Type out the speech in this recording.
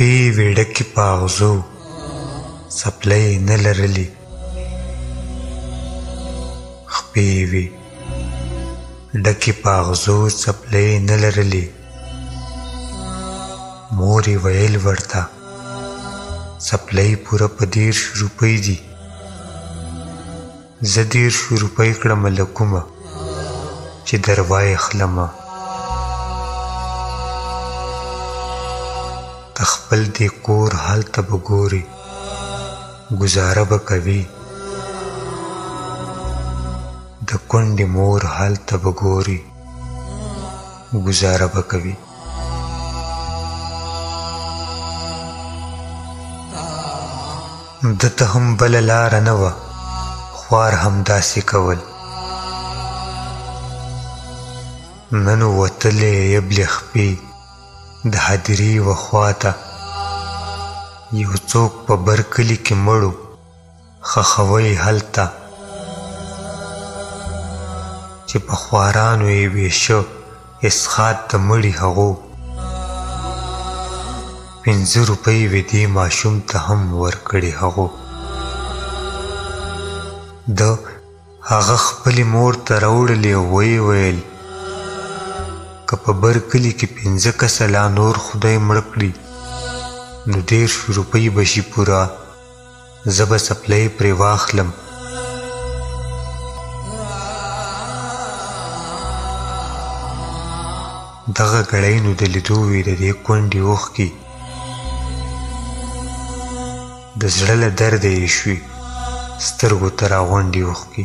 خپې وې ډکې په اغزو، څپلۍ یې نه لرلې. خپې وې ډکې په اغزو، څپلۍ یې نه لرلې. مور یې ویل ورته څپلۍ پوره په 30 روپۍ دي، زه 30 روپۍ کړمه له کومه چې در وایې خلمه. د خپل دې کور حال ته به ګورې، ګوزاره به کوي. د کونډې مور حال ته به ګورې، ګوزاره به کوي. ده ته هم بله لاره نه وه، خوار همداسې کول. نن وتلې یبلې خپې د هدیرې و خواته، یو څوک په بر کلي کې مړو ښخوه یې هلته. چې په خوارانو یې ویشه اسخات د مړي هغو، 5 روپۍ وې دې ماشوم ته هم ورکړې هغو. ده هغه خپلې مور ته راوړلې او ویې ویل که په بر کلي کې 5 کسه لا نور خدای مړه کړي نو 30 روپۍ به شي پوره، زه به څپلۍ پرې واخلم. دغه ګړی نو د لیدو وې د دې کونډې اوښکې، د زړه له درده یې شوې سترګو ته راغونډې اوښکې.